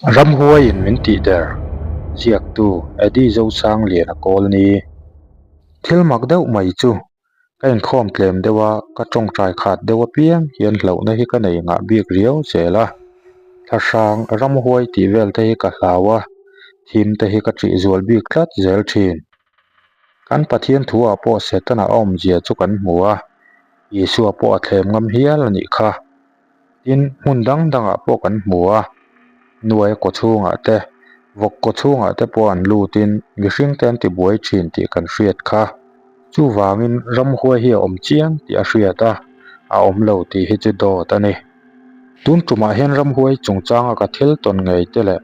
Ramhuaiin min tih der, ziaktu Eddie Zosangliana Kawlni. Thil mak deuh mai chu, ka inkhawm tlem deuh a, ka tawngtai khat deuh apiang hian hlauhna hi ka nei ngah bik riau zel a. Thlahrang ramhuai tih vel te hi ka hlau a, thim te hi ka ṭih zual bik tlat zel ṭhin. Kan Pathian thuah pawh Setana a awmzia chu kan hmu a, Isua pawh a thlem ngam hial a nih kha. Tin, hmun dang dangah pawh kan hmu a, nuaia kaw chhungah te, vawk kaw chhungah te pawh an lutin mihring te an tibuai thin tih kan hriat kha. Chuvangin ramhuai hi a awm chiang tih a hriat a, a awm lo tih hi chu dawt a ni. Tun tumah hian ramhuai chungchanga ka thil tawn ngei te leh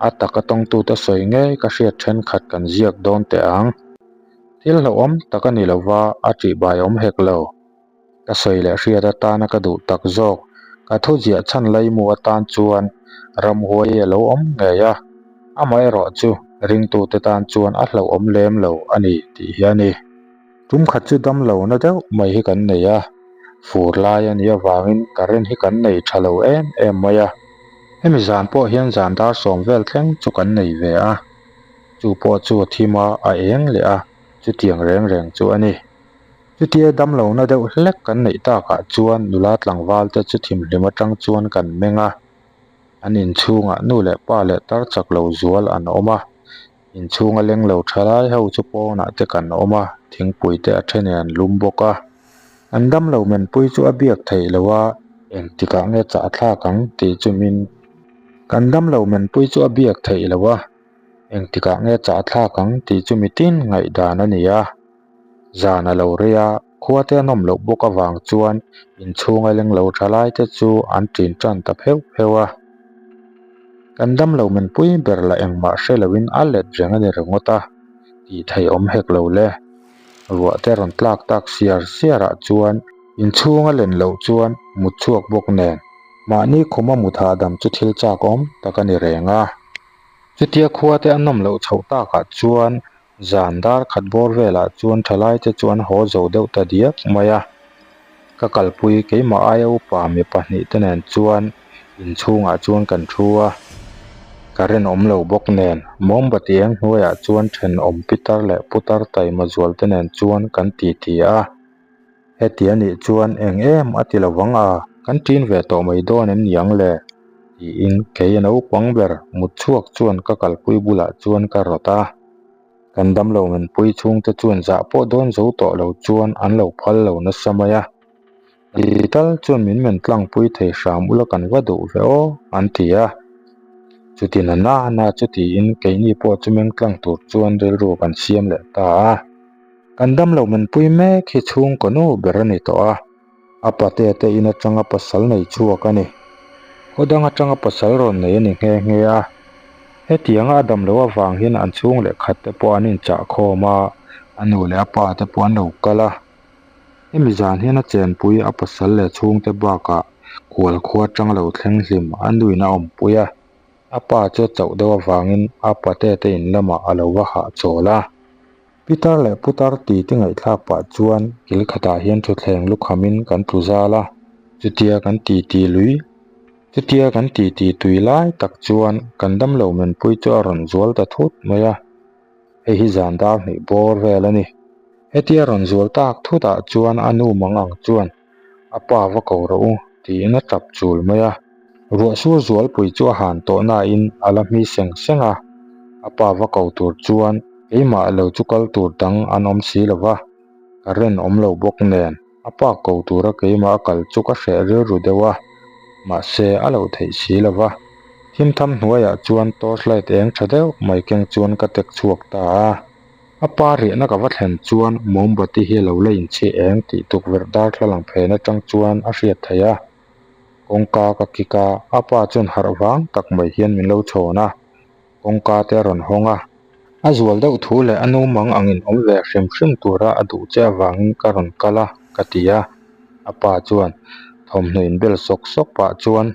a taka tawngtute sawi ngei ka hriat thenkhat kan ziak dawn teh ang. Thil hlauhawm tak a ni lova a ṭihbai awm hek lo. Ka sawi leh hriat atana ka duh tak zawk. Ka thu ziah chhan laimu atan chuan ramhuai hi a lo awm ngei a, amaherawh chu ringtute tan chuan a hlauhawm lem lo a ni tih hi a ni. Tum khat chu damlo na deuh mai hi kan nei a, fur lai a nih avangin current hi kan nei tha lo em em mai a. Hemi zan pawh hian zan dar sawm vel thleng chu kan nei ve a, chu pawh chu a thim a, a eng leh a, chutiang reng reng chu a ni. Chutia damlohna deuh hlek kan neih takah chuan nula tlangval te chu thimhlim atang chuan kan meng a, an inchhungah nu leh pa leh tar chak lo zual an awm a, inchhunga leng lo tha lai ho chu pawnah te kan awm a, thingpui te a then in an lum bawk a. An damlo menpui chu a biak theih loh a, engtikah nge chah thlak ang tih chu min Kan damlo menpui chu a biak theih loh a, engtikah nge chah thlak ang tih chu mitin ngaihdan a ni a. Zan a lo rei a, khua te an awm loh bawk avang chuan inchhunga leng lo tha lai te chu an ṭin ṭan ta pheuh pheuh a. Kan damlo menpui ber lah engmah hre loin a let reng a ni ringawt a, tih theih awm hek lo le. Ruah te rawn tlak tak siar siarah chuan inchhunga len loh chuan mut chhuak bawk nen mahni khuma mut hahdam chu thil chak awm tak a ni reng a. Chutia khua te an awm loh chhoh takah chuan Zan dar khat bawr velah chuan thalaite chu an haw zo deuh ta diak mai a, ka kalpui keimah aia upa mi pahnih te nen chuan inchhungah chuan kan thu a, current awm lo bawk nen mawmbati eng hnuaiah chuan thenawm pitar leh putar taima zual te nen chuan kan titi a. Heti a nih chuan eng em a ti lovang a, kan ṭin ve tawh mai dawn em ni ang le? tiin kei a naupang ber mut chhuak chuan ka kalpui bulah chuan ka rawt a. Kan damlo menpui chhungte chuan zah pawh dawn zo tawh lo chuan an lo phal lo nasa mai a. Ti tal chuan min men tlangpui thei hram ula kan va duh ve aw an ti a. Chuti na na na chu tiin keini pawh chu meng tlang tur chuan rilru kan siam leh ta a. Kan damlo menpui mek hi chhungkaw nu ber a ni tawh a, a pate te in atanga pasal nei chhuak a ni. Khaw dang atanga pasal rawn nei a ni nghe nghe a. Hetianga a damlo avang hian an chhung leh khat te pawh an inchah khawm a, a nu leh a pa te pawh an lo kal a. Hemi zan hian a chenpui a pasal leh chhungte bakah kual khua atang lo thleng hlim a nuin a awmpui a. A pa chu a chauh deuh avangin a pate te in lamah a lo va hahchawl a. Pitar leh putar ti te ngaihthlak pah chuan kil khatah hian thutthleng lukhamin kan tlu zal a, chutia kan ti ti lui chutia kan ti ti tui lai tak chuan kan damlo menpui chu a rawn zual ta thut mai a, hei hi zan dar hnih bawr vel a ni. Hetia rawn zual tak thutah chuan a nu mang ang chuan a pa va ko rawh u tiin a tap chul mai a, ruah sur zualpui chu a han tawh nain a la hmi seng seng a, a pa va ko tur chuan keimah lo chu kal tur dang an awm si lo va, current awm lo bawk nen a pa ko tura keimah a kal chu ka hreh rilru deuh a, mahse a lo theih si lo va, thim tham hnuaiah chuan torch light eng tha deuh mai keng chuan ka tek chhuak ta a. A pa riahna ka va thlen chuan mawmbati hi a lo la inchhi eng tih tukverh darthlalang phen atang chuan a hriat theih a. Kawngka ka kik a, a pa chuan harh vang tak mai hian min lo chhawn a, kawngka te a rawn hawng a. A zual deuh thu leh a nu mang angin awm ve hrim hrim tura a duh che avangin ka rawn kal a, ka ti a. A pa chuan thawmhnaw inbel sawk sawk pah chuan,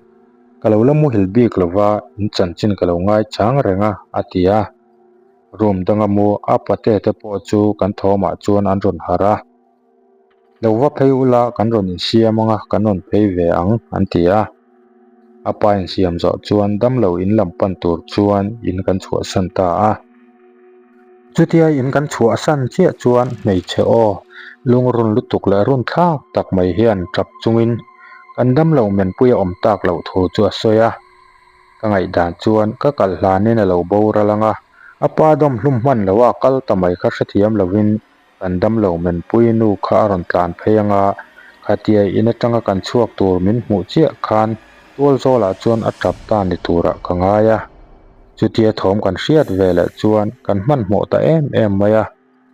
Ka lo la muhil bik lova, in chanchin ka lo ngaichang reng a, a ti a. Room danga mu a pate te pawh chu kan thawmah chuan an rawn harh a, Lo va phei ula kan rawn insiam anga kan rawn phei ve ang an ti a. A pa insiam zawh chuan damlo in lam pan tur chuan in kan chhuahsan ta a. Chutia in kan chhuahsan chiah chuan hmeichhe aw lungrun lutuk leh run thlak tak mai hian tap chungin kan damlo menpui a awm tak loh thu chu a sawi a. Ka ngaihdan chuan ka kalh hlanin a lo boral ang a, a pa dawm hlum hman lo a kal ta mai kha hrethiam lovin Kan damlo menpui nu kha a rawn tlan phei anga, khatia in atanga kan chhuak tur min hmuh chiah khan tual zawlah chuan a tap ta ni turah ka ngai a. Chutia thawm kan hriat ve leh chuan kan hmanhmawh ta em em mai a,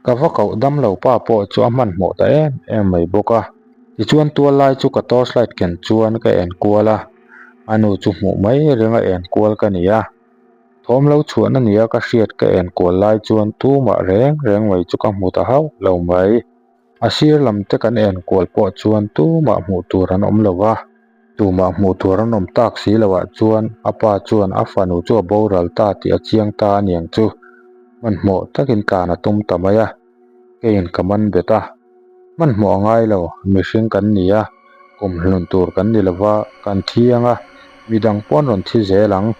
ka va koh damlo pa pawh chu a hmanhmawh ta em em mai bawk a. Tichuan tual lai chu ka torchlight ken chuan ka enkual a, a nu chu hmuh mai ringa enkual ka ni a. Thawm lo chhuahna nia ka hriat ka en kual lai chuan tumah reng reng mai chu ka hmu ta hauh lo mai. A sir lam te kan en kual pawh chuan tumah hmuh tur an awm lo va, tumah hmuh tur an awm tak si lo ah chuan a pa chuan a fanu chu a boral ta tih a chiang ta aniang chu hmanhmawh takin tlan a tum ta mai a. Keiin ka man bet a, hmanhmawh a ngai lo, mihring kan ni a, kum hlun tur kan ni lo va, kan thi ang a, midang pawn rawn thi zel ang,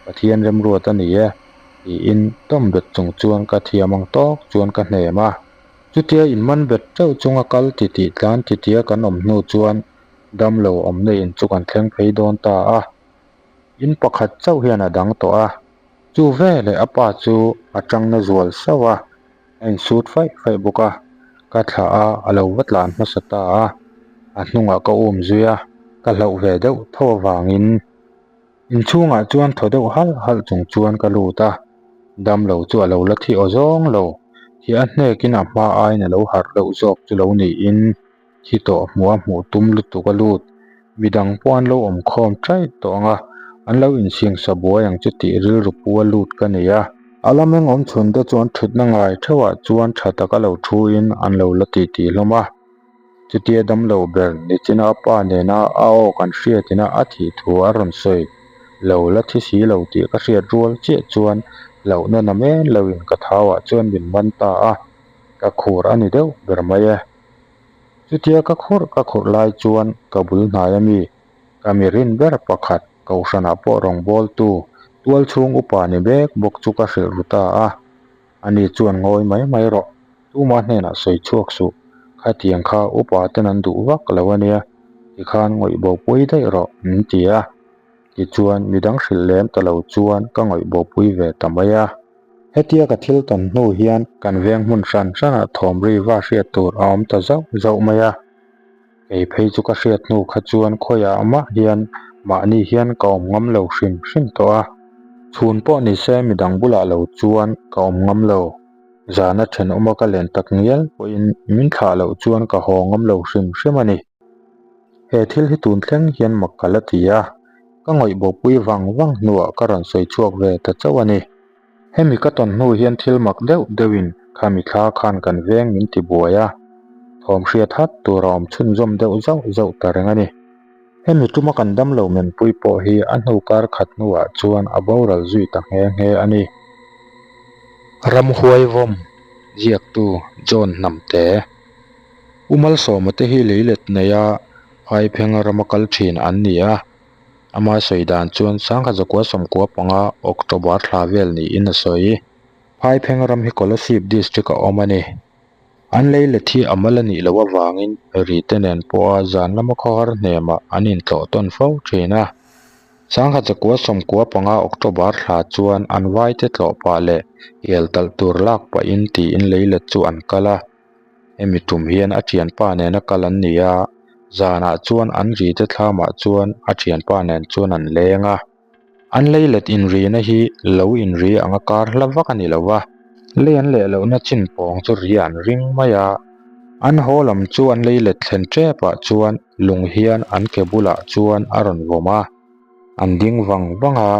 Pathian remruat a ni e, tiin tawm bet chung chuan ka thiam ang tawk chuan ka hnem a. Chutia in man bet teuh chunga kal titih tlan titia kan awm hnu chuan damlo awmna in chu kan thleng phei dawn ta a, in pakhat chauh hian a dang tawh a, chu veleh a pa chu a tangna zual sauh a. A insut faih faih bawk a, ka thlah a, a lo va tlan hmasa ta a, a hnungah ka um zui a, ka hlauh ve deuh tho avangin inchhungah chuan thaw deuh halh halh chung chuan ka lut a, damlo chu a lo la thi aw zawng lo, thi a hnekin a hma aiin a lo harh deuh zawk chu lo niin. Thi tawh hmuh a hmuh tum lutuk a lut. Midang pawh an lo awm khawm ṭaih tawh ang a, an lo insiangsa buai ang chu tih rilru pu a lut ka nei a. A lam eng awm chhun te chuan ṭhutna ngai ṭheuhah chuan ṭha taka lo ṭhuin an lo la titi hlawm a. Chutia damlo ber nichina a pa nena a aw kan hriatina a thih thu a rawn sawi lo la thi si lo tih ka hriat rual chiah chuan hlauhna na men loin ka thauah chuan min man ta a, ka khur a ni deuh ber mai e. Chutia ka khurh ka khurh lai chuan ka bul hnai a mi, ka mi rin ber pakhat Kohhranah pawh rawngbawltu tual chhung upa ni mek bawk chu ka hrilh ru ta a. Ani chuan ngawi mai mai rawh, tuma hnenah sawi chhuak suh, khatiang kha upa ten an duh vak lo a nia, tikhan ngawih bopui daih rawh min ti a. Tichuan midang hrilh lem ta lo chuan ka ngawih bopui ve ta mai a. Hetia ka thil tawn hnu hian kan veng hmun hran hranah thawm ri va hriat tur a awm ta zauh zauh mai a. Kei phei chu ka hriat hnu kha chuan khawiah mah hian mahni hian ka awm ngam lo hrim hrim tawh a. Chhun pawh ni se midang bulah lo chuan ka awm ngam lo. Zana thenawma ka len tak ngial pawhin min thlah loh chuan ka haw ngam lo hrim hrim a ni. He thil hi tun thleng hian mak ka la ti a, ka ngawih bawpui vang vang hnuah ka rawn sawi chhuak ve ta chauh a ni. Hemi ka tawn hnu hian thil mak deuh deuhin khami thla khan kan veng min ti buai a, thawm hriat hat tur a awm chhunzawm deuh zauh zauh ta reng a ni. Hemi tuma kan damlo menpui pawh hi a hnu kar khat hnuah chuan a boral zui ta nghe nghe a ni. Ramhuai vawm ziaktu John Hnamte. U Malsawma te hi leilet neia Phaiphenga rama kal thin an ni a, ama sawi dan chuan Sangha zakua sawmkua panga October thla vel niin a sawi. Phaiphenga ram hi Kolasib district a awm a ni. An leilet hi a mal a nih loh avangin ri te nen pawha zan lama khawhar hnemah an intlawh tawn fo thin a. Sangha zakua sawmkua panga October thla chuan an vaite tlawh pah leh el talh tur lak pahin tiin leilet chu an kal a. Hemi tum hian a thianpa nena kal an ni a, zanah chuan an rite thlamah chuan a thianpa nen chuan an leng a. An lei let inrina hi lo inri anga kar hla vak a ni lo va, lei an leh lohna chin pawng chu ri an ring mai a. An haw lam chu an lei let thlen tepah chuan lung hian an ke bulah chuan a rawn vawm a, an ding vang vang a,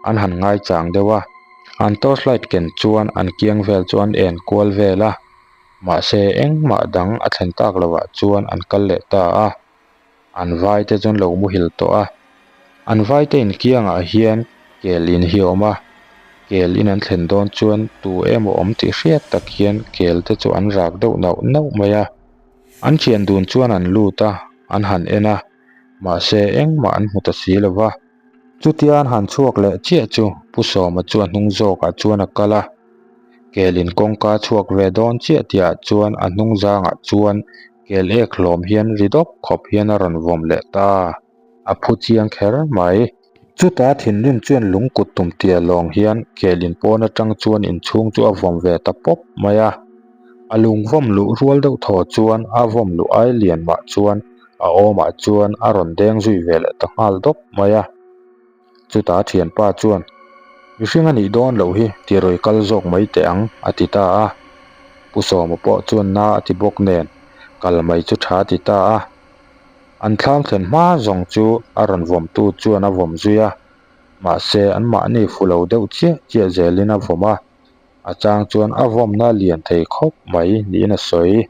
an han ngaichang deuh a. An torchlight ken chuan an kiang vel chu an en kual vel a. Mahse engmah dang a thlen tak lovah chuan an kal leh ta a, an vai te chuan lo muhil tawh a. An vai te inkiangah hian kel in hi a awm a, kel in an thlen dawn chuan tu emaw awm tih hriat tak hian kel te chu an rak deuh nauh nauh mai a. An thian dun chuan an lut a, an han en a, mahse engmah an hmu ta si lo va. Chutia an han chhuak leh chiah chu Pu Sawma chu a hnung zawkah chuan a kal a, kel in kawngka chhuak ve dawn chiah tihah chuan a hnung zangah chuan kel ek hlawm hian ri dawp khawp hian a rawn vawm leh ta, a phu chiang kher mai. Chuta thinrim chuan lung kut tum tia lawng hian kel in pawn atang chuan inchhung chu a vawm ve ta pawp mai a, a lung vawm luh rual deuh thaw chuan a vawm luh ai lian mah chuan a awmah chuan a rawn deng zui ve leh ta nghal dawp mai a. Chutah thianpa chuan, Mihring a nih dawn loh hi ti rawi kal zawk mai teh ang, a ti ta a. Pu Sawma pawh chuan na a ti bawk nen, kal mai chu tha a ti ta a. An thlam thlen hma zawng chu a rawn vawmtu chuan a vawm zui a, mahse anmahni fu lo deuh chiah chiah zelin a vawm a, a chang chuan a vawmna lian thei khawp mai niin a sawi.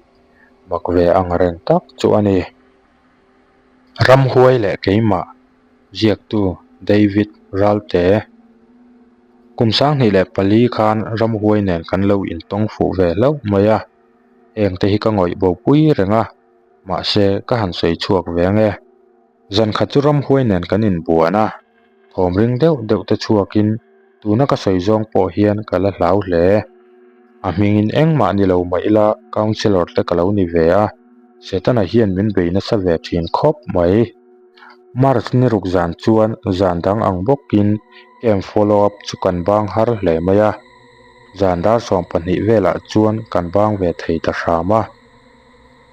Mak ve ang reng tak chu a ni. Ramhuai leh keimah ziaktu David Ralte Kum 2004 khan ramhuai nen kan lo intawng fuh ve hlauh mai a, hengte hi ka ngawih bopui reng a. Mahse, ka han sawi chhuak ve ang e. Zan khat chu ramhuai nen kan inbuan a, thawm ring deuh deuh te chhuakin tuna ka sawi zawng pawh hian ka la hlau hle. A hmingin engmah ni lo mah ila councillor te ka lo ni ve a, Setana hian min bei nasa ve thin khawp mai. March ni ruk zan chuan zan dang ang bawkin camp follow up chu kan bang har hle mai a, zan dar 12 velah chuan kan bang ve thei ta hram a.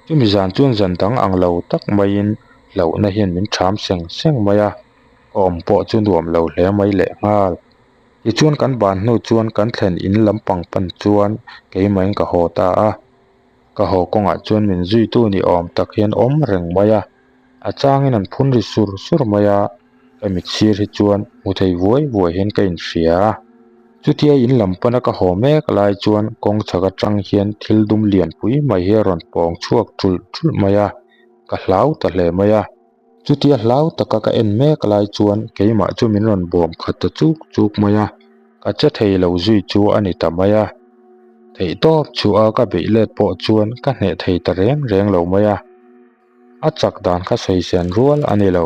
Chumi zan chuan zan dang ang lo tak maiin hlauhna hian min ṭham seng seng mai a, ka awm pawh chu nuam lo hle mai leh nghal. Tichuan kan ban hnu chuan kan thlen in lampang pan chuan keimahin ka haw ta a, ka haw kawngah chuan min zuitu ni awm tak hian awm reng mai a, a changin an phun ri sur sur mai a, ka mit sir hi chuan hmu thei vuai vuai hian ka inhria a. Chutia in lam pana ka haw mek lai chuan kawng chhak atang hian thil dum lianpui mai hi a rawn pawng chhuak ṭulh ṭulh mai a, ka hlau ta hle mai a. Chutia hlau taka ka en mek lai chuan keimah chu min rawn bawm khat ta chuk chuk mai a, ka che thei lo zui chu a ni ta mai a. Theihtawp chhuah a ka beih let pawh chuan ka hneh thei ta reng reng lo mai a. A chak dan kha sawisen rual a ni lo.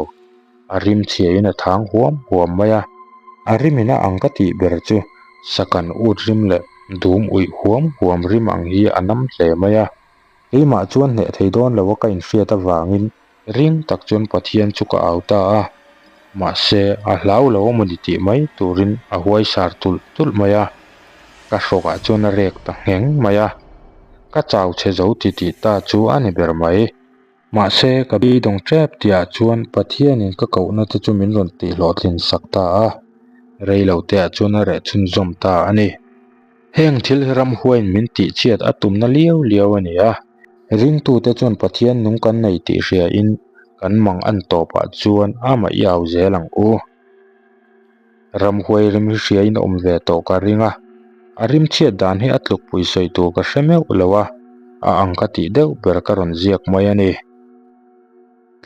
A rim chhiain a thang huam huam mai a. A rimin a ang ka tih ber chu sakan ut rim leh dum uih huam huam rim ang hi a nam hle mai a. Keimah chuan hneh thei dawn lo a ka inhriat avangin ring tak chuan Pathian chu ka au ta a. Mahse, a hlau lo a mawni tih mai turin a huaisar tulh tulh mai a. Ka hrawkah chuan a rek ta ngheng mai a. Ka chau chhe zo ti tih ta chu a ni ber mai. Mahse, ka beidawng tep tihah chuan Pathianin ka kohna te chu min rawn tihhlawhtlin sak ta a, rei lo teah chuan a reh chhunzawm ta a ni. Heng thil hi ramhuaiin min tihchhiat a tumna liau liau a ni a, ringtute chuan Pathian nung kan nei tih hriain kan mang an tawpah chuan amah i au zel ang u. Ramhuai rim hi hriain a awm ve tawh ka ring a, a rim chhiat dan hi a tlukpui sawi tur ka hre meuh lo a, a ang ka tih deuh ber ka rawn ziak mai a ni.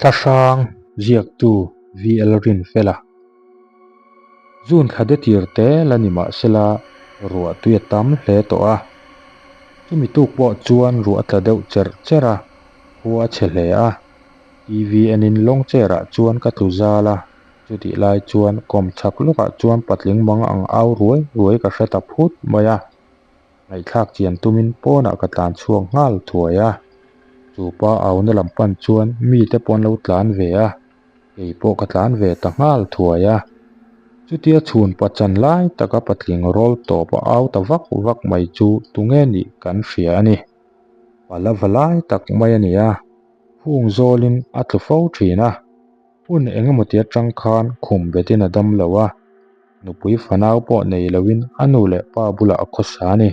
Thlahrang ziaktu VL Rinfela June thla de tir te la ni mah sela ruah tui a tam hle tawh a, chumi tuk pawh chuan ruah a tla deuh cherh cherh a, khua a chhe hle a, TV enin lawng chair ah chuan ka tlu zal a. Chutih lai chuan kawm chhak lawkah chuan patling mang ang au ruai ruai ka hre ta phut mai a, ngaihthlak chian tumin pawnah ka tlan chhuak nghal thuai a. Chu pa auna lam pan chuan mite pawh an lo tlan ve a, kei pawh ka tlan ve ta nghal thuai a. Chutia chhun pachan lai taka patling rawl tawp a au ta vak vak mai chu tunge nih kan hria a ni. Pala va lai tak mai a ni a, hung zawlin a tlu fo thin a. Hun eng emaw ti atang khan khum betin a dam lo a, nupui fanau pawh nei loin a nu leh pa bulah a khawsa a ni.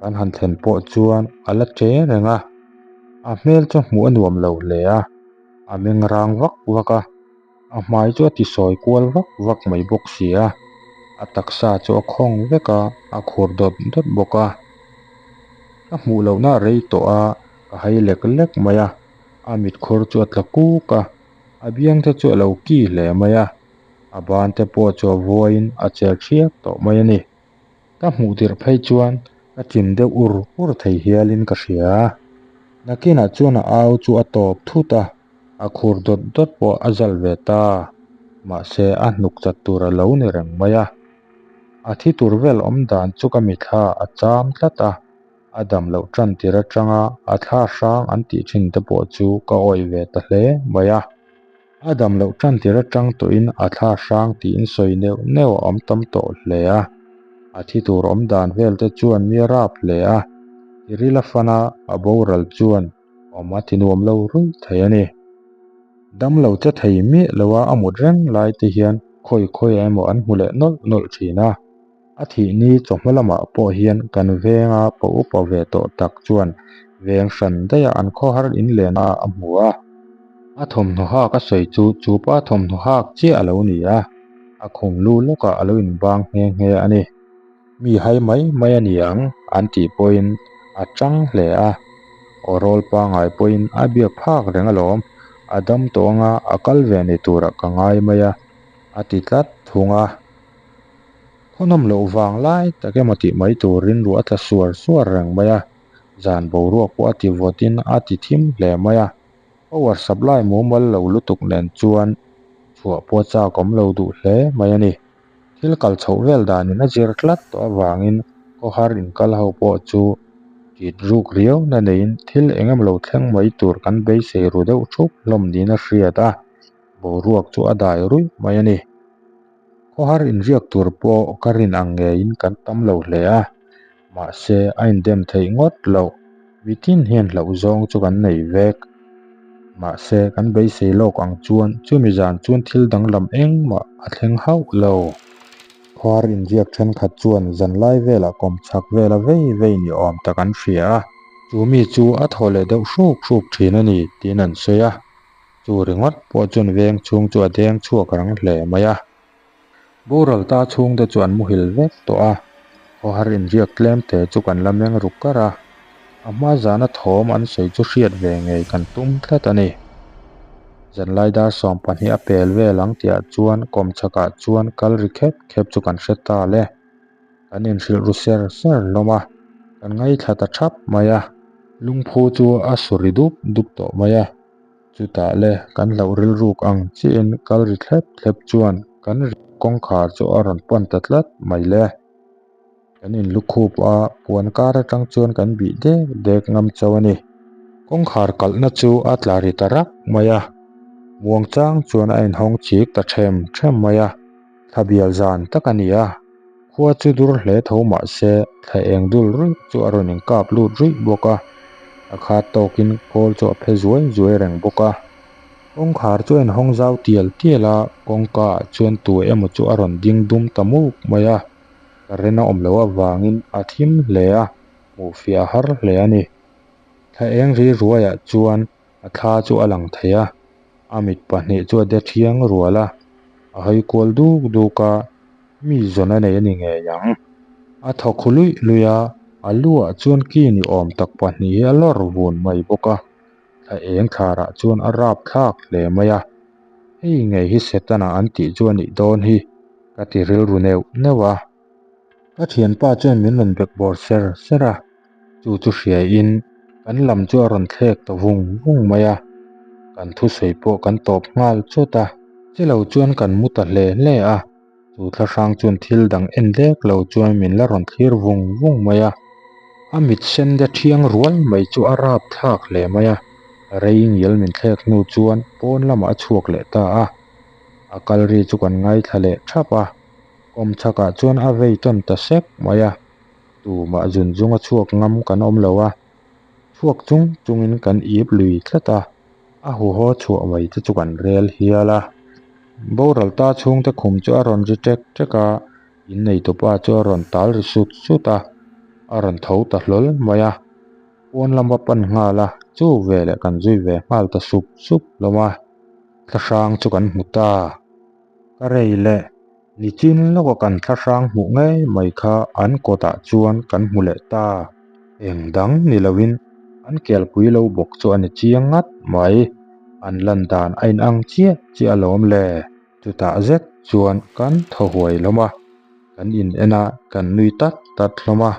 Kan han thlen pawh chuan a la che reng a, a hmel chu hmuh a nuam lo hle a, a meng rang vak vak a, a hmai chu a ti sawi kual vak vak mai bawk si a, a taksa chu a khawng vek a, a khur dawt dawt bawk a. Ka hmuh lohna a rei tawh a, ka hai lek lek mai a. A mitkhur chu a tla kuk a, a biang te chu a lo ki hle mai a, a ban te pawh chu a vuaiin a cher thiak tawh mai a ni. Ka hmuh tirh phei chuan ka chim deuh ur ur thei hialin ka hria a, nakinah chuan a au chu a tawp thut a, a khur dawt dawt pawh a zal ve ta. Mahse a hnuk chat tur a lo ni reng mai a. A thi tur vel awm dan chu ka mithla a cham tlat a, a dam loh tan tir atanga a thla hrang an tih thin te pawh chu ka awih ve ta hle mai a. A dam loh tan tir atang tawhin a thla hrang tiin sawi neuh neuh a awm tam tawh hle a. A thi tur awm dan vel te chuan mi a rap hle a, tiril a fan a, a boral chuan awm a ti nuam lo ruih thei a ni. Dam lo che thei miah lo a a mut reng lai te hian khawi khawi emaw an hmu leh nawlh nawlh thin a. A thih ni chawhma lamah pawh hian kan venga pa upa ve tawh tak chuan veng hran daih a an khawhar in len a a hmu a. A thawmhnaw hak a sawi chu chu pa thawmhnaw hak chiah a lo ni a, a khum lu lawkah a lo inbang nghe nghe a ni. Mi hai mai mai a ni ang an tih pawhin a tang hle a, aw rawl pangai pawhin a biak phak reng alawm, a dam tawh anga a kal ve ni turah ka ngai mai a, a ti tlat thung a. Khawnawm loh vang lai tak emaw tih mai turin ruah a tla suar suar reng mai a, zan boruak pawh a ti vawtin a ti thim hle mai a, power supply mumal lo lutuk nen chuan chhuah pawh chak awm lo duh hle mai a ni. Thil kal chhoh vel danin a zir tlat tawh avangin khawhar inkal ho pawh chu tit ruk riau na neiin thil eng emaw lo thleng mai tur kan beisei ru deuh thup hlawm niin a hriat a, boruak chu a dai ruih mai a ni. Khawhar inriak tur pawh ka rin ang ngeiin kan tam lo hle a, mahse a indem theih ngawt loh. Mitin hian hlauh zawng chu kan nei vek. Mahse kan beisei lawk ang chuan chumi zan chuan thil danglam engmah a thleng hauh lo. Khuar inriak thenkhat chuan zanlai velah kawmchhak vela vei vei ni awm tak an hria a, chu mi chu a thaw leh deuh hruk hruk thin a ni tiin an sawi a. Chu ringawt pawh chuan veng chhung chu a deng chhuak rang hle mai a. Boral ta chhungte chu an muhil vek tawh a, khawhar inriak tlem te chu kan la meng ruk kar a, a hma zana thawm an sawi chu hriat ve ngei kan tum tlat a ni. Zanlai dar 12 a pel vel ang tihah chuan kawmchhakah chuan kal ri khep khep chu kan hre ta le. Kan inhrilh ru ser ser hlawm a, kan ngaithla ta thap mai a. Lungphu chu a su ri dup dup tawh mai a. Chutah le kan hlauh rilruk ang chiahin kal ri thlep thlep chuan kan kawngkhar chu a rawn pan ta tlat mai le. Kan inlukhup a, puan kar atang chuan kan bih dek dek ngam chauh a ni. Kawngkhar kalhna chu a tla ri ta rak mai a, muangchang chuan a inhawng chik ta them them mai a, thla bial zan tak a ni a. Khua chu dur hle tho mah se thla eng dul ruih chu a rawn inkap lut ruih bawk a, a khat tawkin kawl chu a phe zuai zuai reng bawk a. Kawngkhar chu a inhawng zau tial tial a, kawngka ah chuan tu emaw chu a rawn ding dum ta muk mai a, current a awm loh avangin a thim hle a, hmuh fiah a har hle a ni. Thla eng ri ruaiah chuan A thla chu a lang thei a, a mit chu a de thiang rual a, a hawi kual duk duk a, mi zawn a nei a ni ngei ang. A thaw khu luih luih a, a luah chuan ki ni awm tak hi a lawr vun mai bawk a, thla eng thlarah chuan a rap thlak hle mai a, hei ngei hi Setana an tih chu a nih dawn hi ka ti rilru neuh neuh a. Ka thianpa chuan min rawn bekbawr ser ser a. Chu chu hriain kan lam chu a rawn thlek ta vung vung mai a, kan thusawi pawh kan tawp nghal chawt a, chilo chuan kan mu ta hle hle a, chu thlahrang chuan thil dang en lek lo chuan min la rawn thlir vung vung mai a, a mit sen de thiang rual mai chu a rap thlak hle mai a, rei ngial min thlek hnu chuan pawn lamah a chhuak leh ta a, a kal ri chu kan ngaithla leh thap a, kawmchhakah chuan a vei tawn ta sek mai a. Tumah zun zunga chhuak ngam kan awm lo a, chhuak chung chungin kan ip lui tlat a, a huhaw chhuah mai te chu kan rel hial a. Boral ta chhungte khum chu a rawn ri ṭek ṭek a, inneitupa chu a rawn tal ri sut sut a, a rawn tho ta hlawl mai a, pawn lama pan nghal a, chu veleh kan zui ve nghal ta sup sup hlawm a, thlahrang chu kan hmu ta. Ka rei leh Nichin lawka kan thlahrang hmuh ngei mai kha an kawtah chuan kan hmu leh ta. Eng dang ni loin an kelpui lo bawk chu a ni chiang ngat mai. An lan dan a inang chiah chiah alawm le. Chutah zet chuan kan thaw huai hlawm a, kan in en a, kan nui tat tat hlawm a.